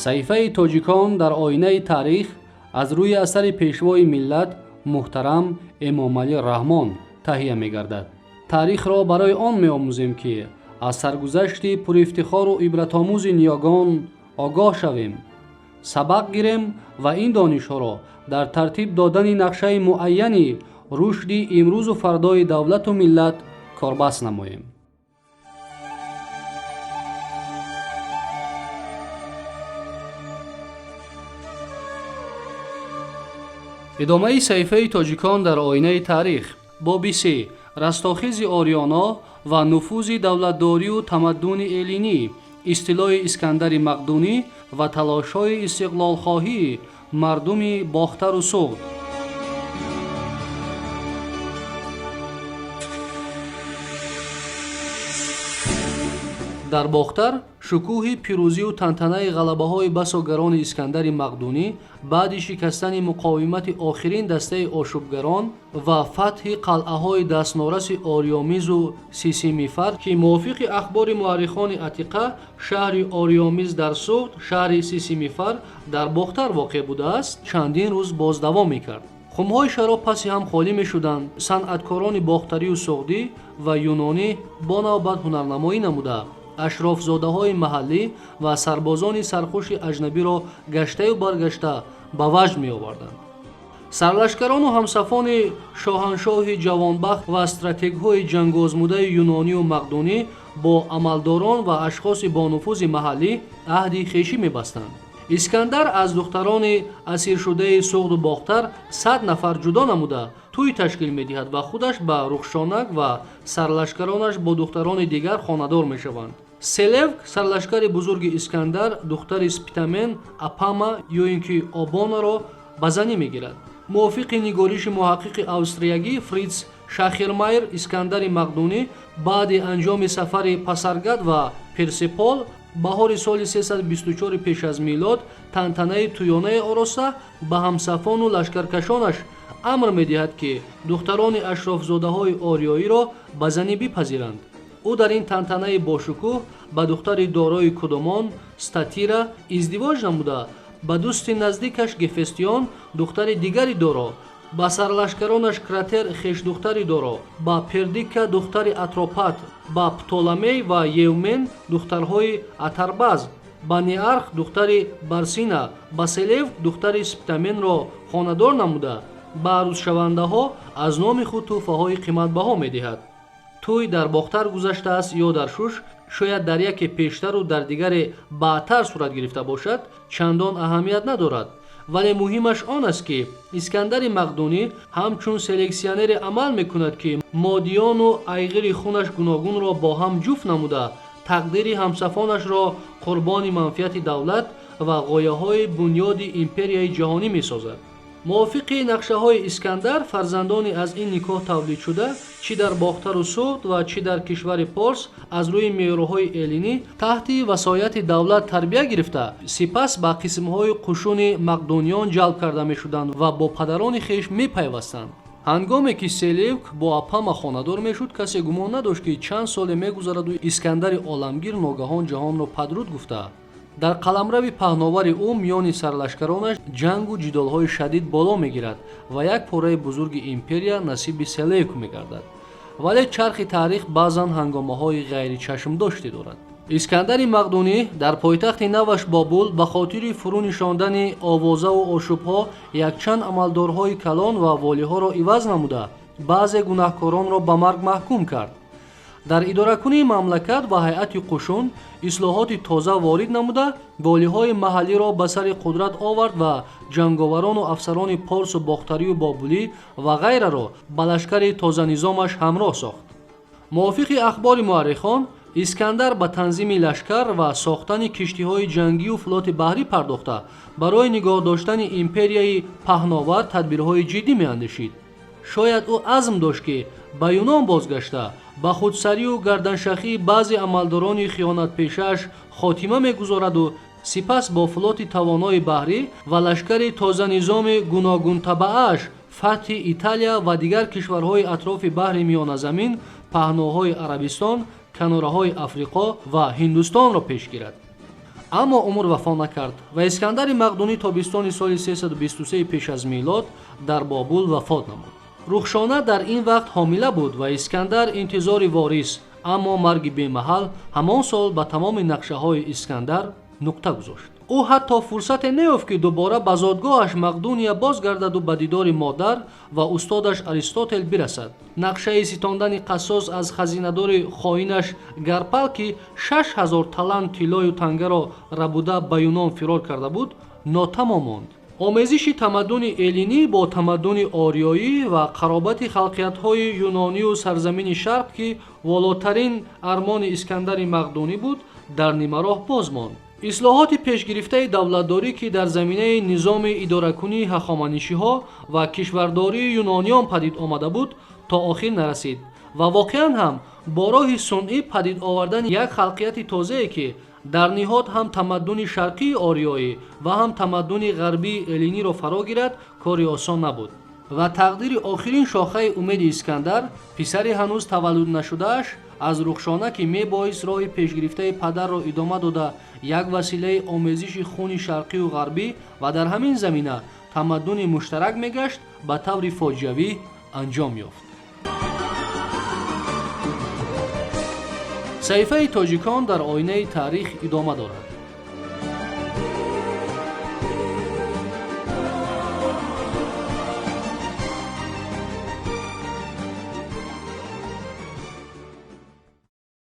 Саҳифаи тоҷикон дар оинаи таърих аз рӯи асари пешвои миллат муҳтарам Эмомалӣ Раҳмон таҳия мегардад. Таърихро барои он меомӯзем, ки аз саргузашти пурифтихору ибратомӯзи ниёгон огоҳ шавем, сабақ гирем ва ин донишҳоро дар тартиб додани нақшаи муайяни рушди имрӯзу фардои давлату миллат корбаст намоем. Идомаи саҳифаи тоҷикон дар оинаи таърих, боби се: растохези ориёно ва нуфузи давлатдорию тамаддуни эллинӣ, истилои Искандари Мақдунӣ ва талошҳои истиқлолхоҳии мардуми Бохтару Суғд. Дар Бохтар шукӯҳи пирӯзию тантанаи ғалабаҳои басо гарони Искандари Мақдунӣ баъди шикастани муқовимати охирин дастаи ошӯбгарон ва фатҳи қалъаҳои дастнораси Ориёмизу Сисимифар, ки мувофиқи ахбори муаррихони атиқа шаҳри Ориёмиз дар Суғд, шаҳри Сисимифар дар Бохтар воқеъ будааст, чандин рӯз боздавом мекард. Хумҳои шароб паси ҳам холӣ мешуданд. Санъаткорони бохтарию суғдӣ ва юнонӣ бо навбат ҳунарнамоӣ намуда, ашрофзодаҳои маҳаллӣ ва сарбозони сархуши аҷнабиро гаштаю баргашта ба ваҷд меоварданд. Сарлашкарону ҳамсафони шоҳаншоҳи ҷавонбахт ва стратегҳои ҷангозмудаи юнонию мақдунӣ бо амалдорон ва ашхоси бонуфузи маҳаллӣ аҳди хешӣ мебастанд. Искандар аз духтарони асиршудаи Суғду Бохтар 100 нафар ҷудо намуда, тӯй ташкил медиҳад ва худаш ба Рухшонак ва сарлашкаронаш бо духтарони дигар хонадор мешаванд. Селевк, сарлашкари бузурги Искандар, духтари Спитамен Апама ё ин ки Обонаро ба занӣ мегирад. Мувофиқи нигориши муҳаққиқи австриягӣ Фриц Шахирмайер, Искандари Мақдунӣ баъди анҷоми сафари Пасаргад ва Персепол баҳори соли 324 пеш аз милод тантанаи тӯёнае ороста, ба ҳамсафону лашкаркашонаш амр медиҳад, ки духтарони ашрофзодаҳои ориёиро ба занӣ бипазиранд. Ӯ дар ин тантанаи бошукӯҳ ба духтари дорои Кудумон Статира издивоҷ намуда, ба дӯсти наздикаш Гефестиён духтари дигари доро, ба сарлашкаронаш Кратер хешдухтари доро, ба Пердика духтари Атропат, ба Птоламей ва Евмен духтарҳои Атарбаз, ба Неарх духтари Барсина, ба Селевк духтари Спитаменро хонадор намуда, ба арӯзшавандаҳо аз номи худ тӯҳфаҳои қиматбаҳо медиҳад. Тӯй дар Бохтар гузаштааст ё дар Шуш, шояд дар яке пештару дар дигаре баъдтар сурат гирифта бошад, чандон аҳамият надорад, вале муҳимаш он аст, ки Искандари Мақдунӣ ҳамчун селексионере амал мекунад, ки модиёну айғири хунаш гуногунро бо ҳам ҷуфт намуда, тақдири ҳамсафонашро қурбони манфиати давлат ва ғояҳои бунёди империяи ҷаҳонӣ месозад. Мувофиқи нақшаҳои Искандар, фарзандони аз ин никоҳ тавлидшуда чӣ дар Бохтару Суғд ва чӣ дар кишвари Порс аз рӯи меъёрҳои эллинӣ таҳти васояти давлат тарбия гирифта, сипас ба қисмҳои қушуни мақдуниён ҷалб карда мешуданд ва бо падарони хеш мепайвастанд. Ҳангоме ки Селевк бо Апама хонадор мешуд, касе гумон надошт, ки чанд соле мегузараду Искандари оламгир ногаҳон ҷаҳонро падруд гуфта, дар қаламрави паҳновари ӯ миёни сарлашкаронаш ҷангу ҷидолҳои шадид боло мегирад ва як пораи бузурги империя насиби Селевк мегардад. Вале чархи таърих баъзан ҳангомаҳои ғайричашмдоште дорад. Искандари Мақдунӣ дар пойтахти наваш Бобул ба хотири фурӯ нишондани овозаву ошӯбҳо якчанд амалдорҳои калон ва волиҳоро иваз намуда, баъзе гунаҳкоронро ба марг маҳкум кард. Дар идоракунии мамлакат ва ҳайати қушун ислоҳоти тоза ворид намуда, волиҳои маҳаллиро ба сари қудрат овард ва ҷанговарону афсарони порсу бохтарию бобулӣ ва ғайраро ба лашкари тозанизомаш ҳамроҳ сохт. Мувофиқи ахбори муаррихон, Искандар ба танзими лашкар ва сохтани киштиҳои ҷангию флоти баҳрӣ пардохта, барои нигоҳ доштани империяи паҳновар тадбирҳои ҷиддӣ меандешид. Шояд ӯ азм дошт, ки ба Юнон бозгашта, ба худсарию гарданшахии баъзе амалдорони хиёнатпешааш хотима мегузораду сипас бо флоти тавонои баҳрӣ ва лашкари тозанизоми гуногунтабааш фатҳи Италия ва дигар кишварҳои атрофи баҳри Миёназамин, паҳноҳои Арабистон, канораҳои Африқо ва Ҳиндустонро пеш гирад. Аммо умр вафо накард ва Искандари Мақдунӣ тобистони соли 323 пеш аз милод дар Бобул вафот намуд. Рухшона дар ин вақт ҳомила буд ва Искандар интизори ворис, аммо марги бемаҳал ҳамон сол ба тамоми нақшаҳои Искандар нуқта гузошт. Ӯ ҳатто фурсате неёфт, ки дубора ба зодгоҳаш Мақдуния бозгардаду ба дидори модар ва устодаш Аристотел бирасад. Нақшаи ситондани қассос аз хазинадори хоинаш Гарпал, ки 6000 талант тиллою тангаро рабуда ба Юнон фирор карда буд, нотамом монд. Омезиши тамаддуни эллинӣ бо тамаддуни ориёӣ ва қаробати халқиятҳои юнонию сарзамини Шарқ, ки волотарин армони Искандари Мақдунӣ буд, дар нимароҳ боз монд. Ислоҳоти пешгирифтаи давлатдорӣ, ки дар заминаи низоми идоракунии ҳахоманишиҳо ва кишвардории юнониён падид омада буд, то охир нарасид ва воқеан ҳам бо роҳи сунъӣ падид овардани як халқияти тозае, ки дар ниҳод ҳам тамаддуни шарқии ориёӣ ва ҳам тамаддуни ғарбии эллиниро фаро гирад, кори осон набуд. Ва тақдири охирин шохаи умеди Искандар, писари ҳанӯз таваллуд нашудааш аз Рухшона, ки мебоист роҳи пешгирифтаи падарро идома дода, як василаи омезиши хуни шарқию ғарбӣ ва дар ҳамин замина тамаддуни муштарак мегашт, ба таври фоҷиавӣ анҷом ёфт. Саҳифаи тоҷикон дар оинаи таърих идома дорад.